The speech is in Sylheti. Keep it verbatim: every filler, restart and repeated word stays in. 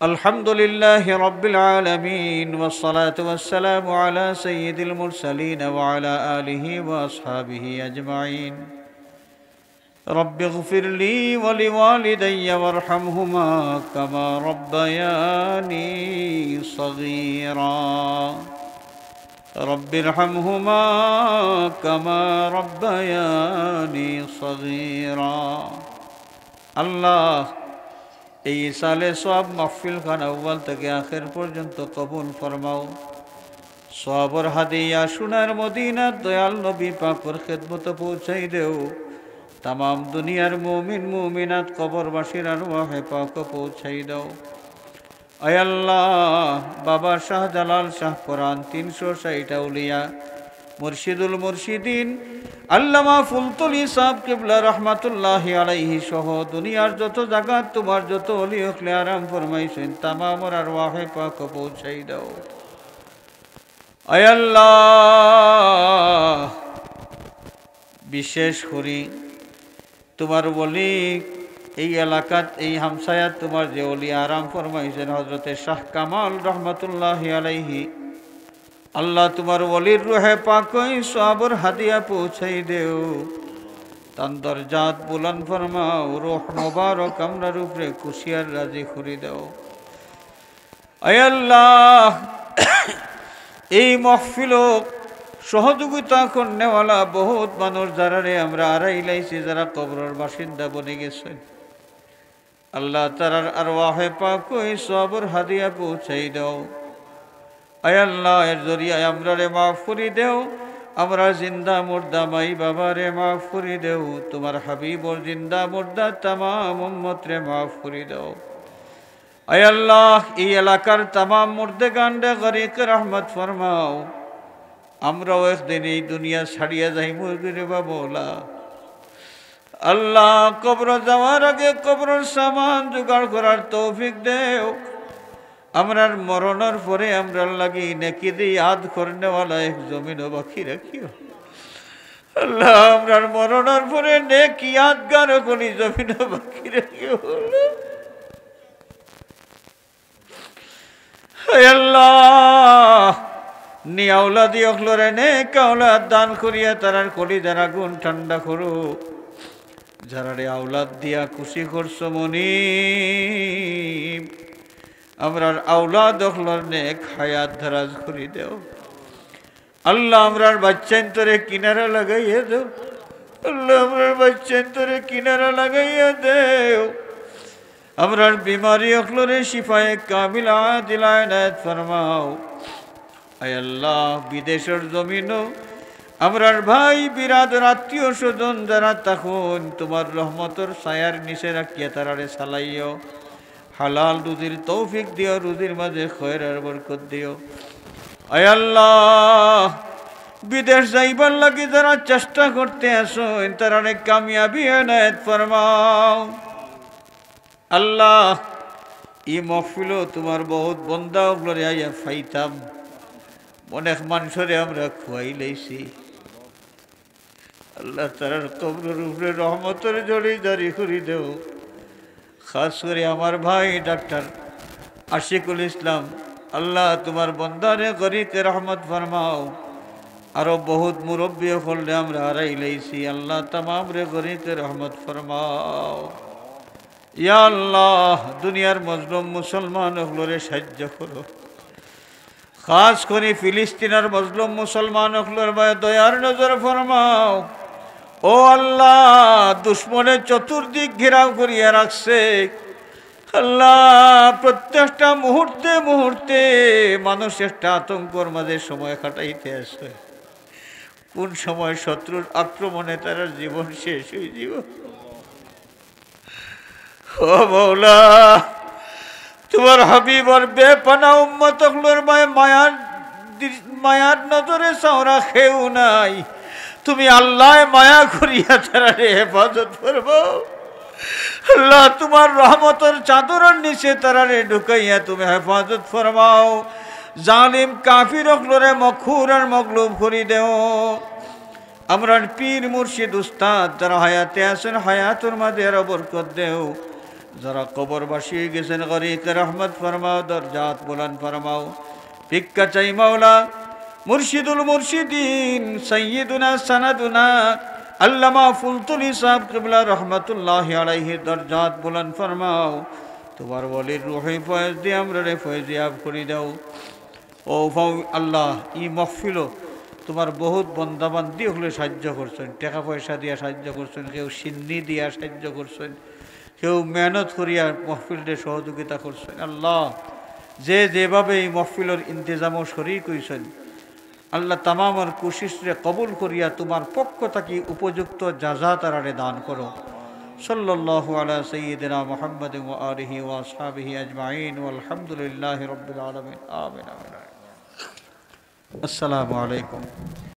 الحمد لله رب العالمين، والصلاة والسلام على سيد المرسلين وعلى آله وأصحابه أجمعين. رب اغفر لي ولوالدي وارحمهما كما ربياني صغيرا. رب ارحمهما كما ربياني صغيرا. আল্লাহ, এই ইসালে সওয়াব মাহফিল খান আউয়াল থাকি আখের পর্যন্ত কবুল ফরমাও। সওয়াবর হাদিয়া সোনার মদিনার দয়াল নবী পাকর খেদমতো পৌঁছাই দেও। তামাম দুনিয়ার মুমিন মুমিনাত কবরবাসীর আরওয়াহে পাকো পৌঁছাই দাও। আয় আল্লাহ, বাবা শাহজালাল শাহ পরান তিনশো ষাইট আউলিয়া, মুর্শিদুল মুর্শিদিন, আল্লামা ফুলতলি সাহেব কিবলা রহমাতুল্লাহি আলাইহি সহ দুনিয়ার যত জাগাত তুমার যত অলি অকলে আরাম ফরমাইছইন, তামামর আরওয়াহে পাকো পৌঁছাই দাও। আয় আল্লাহ, বিশেষ করি তুমার ওলি এই এলাকাত, এই হামসায়াত তুমার যে ওলি আরাম ফরমাইছইন হজরতে শাহ কামাল রহমতুল্লাহি আলাইহি, আল্লাহ, তুমার ওলির রুহে পাকো ই সওয়াবর হাদিয়া পৌঁছাই দেও। তান দরজাত বুলন্দ ফরমাও, রুহ মোবারক আমরার উপরে খুশি আর রাজি করি দাও। আয় আল্লাহ, এই মাহফিলো সহযোগিতা করনেওয়ালা বহুত মানুষ যারারে আমরা হারাইলাইছি, যারা কবরর বাসিন্দা বনি গেছইন, আল্লাহ, তারার আরওয়াহে পাকো ই সওয়াবর হাদিয়া পৌঁছাই দাও। আয় আল্লাহ, এর জরিয়ায় আমরারে মাফ করি দেও, আমরার জিন্দা মুর্দা মাই বাবারে মাফ করি দেও, তুমার হাবিবর জিন্দা মুর্দা তামাম উম্মতরে মাফ করি দেও। আয় আল্লাহ, এই এলাকার তামাম মুর্দেগানরে গরিকে রহমত ফরমাও। আমরাও একদিন এই দুনিয়া ছাড়িয়া যাইমু রে বাবা মওলা। আল্লাহ, কবরো যাওয়ার আগে কবরর সামান জোগাড় করার তৌফিক দেও। আমরার মরণর পরে আমরার লাগি নেকি দি ইয়াদ করনেওয়ালা এক জমিনো বাকি রাখিও। আল্লাহ, আমরার মরণর পরে নেক ইয়াদগার অকল ই জমিনো বাকি রাখিও। হে আল্লাহ, নি আওলাদি অকলরে নেক আওলাদ দান করিয়া তারার কলিজার আগুন ঠান্ডা করো। যারারে আওলাদ দিয়া খুশি করছো মনিব, আমরার আওলাদ অকলর নেক হায়াত দারাজ করি দেও। আল্লাহ, আমরার বাইচ্চাইন্তরে কিনারা লাগাইয়া দেও। আল্লাহ, আমরার বাইচ্চাইন্তরে কিনারা লাগাইয়া দেও। আমরার বিমারি অকলরে শিফায়ে কামিলা আদিলা এনায়েত ফরমাও। আয় আল্লাহ, বিদেশর জমিনো আমরার ভাই বিরাদর আত্মীয় স্বজন যারা থাকইন, তুমার রহমতর ছায়ার নিচে রাখিয়া তারারে চালাইও। হালাল রুজির তৌফিক দিও, রুজির মাঝে খয়ের আর বরকত দিও। আয় আল্লাহ, বিদেশ যাইবার লাগি যারা চেষ্টা করতে আছইন, তারারে কামিয়াবি এনায়েত ফরমাও। আল্লাহ, ই মহফিলো তুমার বহুত বন্দা অকলরে আইয়া পাইতাম, অনেক মানষরে আমরা খুয়াইলাইছি। আল্লাহ, তারার কবরর উপরে রহমতর ঝড়ি জারি করি দেও। খাস করি আমার ভাই ডাক্তার আশিকুল ইসলাম, আল্লাহ, তুমার বন্দারে গরিকে রহমত ফরমাও। আরো বহুত মুরব্বি অকলরে আমরা হারাইলাইছি, আল্লাহ, তামামরে গরিকে রহমত ফরমাও। ইয়া আল্লাহ, দুনিয়ার মজলুম মুসলমান অকলরে সাহায্য করো। খাস করি ফিলিস্তিনর মজলুম মুসলমান অকলর বায় দয়ার নজর ফরমাও। ও আল্লাহ, দুশমনে চতুর্দিক ঘেরাও করিয়া রাখছে। আল্লাহ, প্রত্যেকটা মুহূর্তে মুহূর্তে মানুষ একটা আতঙ্কর মাঝে সময় কাটাইতে আছে। কোন সময় শত্রুর আক্রমণে তারার জীবন শেষ অইযিবো। ও মওলা, তুমার হাবিবর বেপানা উম্মত অকলর বায় মায়ার দৃ-, মায়ার নজরে চাওরা কেউ নাই। তুমি আল্লায় মায়া করিয়া তারারে হেফাজত ফরমাও। আল্লাহ, তুমার রহমতর চাদরর নিচে তারারে ঢুকাইয়া তুমি হেফাজত ফরমাও। জালিম কাফির অকলরে মকহুর আর মগলুব করি দেও। আমরার পীর মুর্শিদ উস্তাদ যারা হায়াতে আছইন, হায়াতর মাঝে আরো বরকত দেও। যারা কবরবাসী হয়ে গেছেন, গরিকে রহমত ফরমাও, দরজাত বুলন্দ ফরমাও। ভিক্ষা চাই মাওলা, মুর্শিদুল মুর্শিদিন, সাইয়্যিদুনা সানাদুনা, আল্লামা ফুলতুলি সাহেব কিবলা রহমতুল্লাহ আলাইহির দরজাত বুলন্দ ফরমাও। তোমার ওলির রুহে ফয়েজ দিয়ে আমরারে ফয়েজিয়াব করি দাও। ও ফাউ আল্লাহ, ই মহফিলো তোমার বহুত বন্দাবান্দি হকলে সাহায্য করছেন, টাকা পয়সা দিয়া সাহায্য করছেন, কেউ সিন্নি দিয়া সাহায্য করছেন, কেউ মেহনত করিয়া মহফিলরে সহযোগিতা করছেন। আল্লাহ, যে যেভাবে এই মহফিলর ইন্তেজামও শরিক হইছেন, আল্লাহ, তামামর কোশিশরে কবুল করিয়া তোমার পক্ষ থাকি উপযুক্ত জাযা তারারে দান করো। সাল্লাল্লাহু আলা সাইয়্যিদিনা মুহাম্মাদিন ওয়া আলিহি ওয়া আসহাবিহি আজমাইন, ওয়ালহামদুলিল্লাহি রাব্বিল আলামিন। আমিন, আমিন, আমিন। আসসালামু আলাইকুম।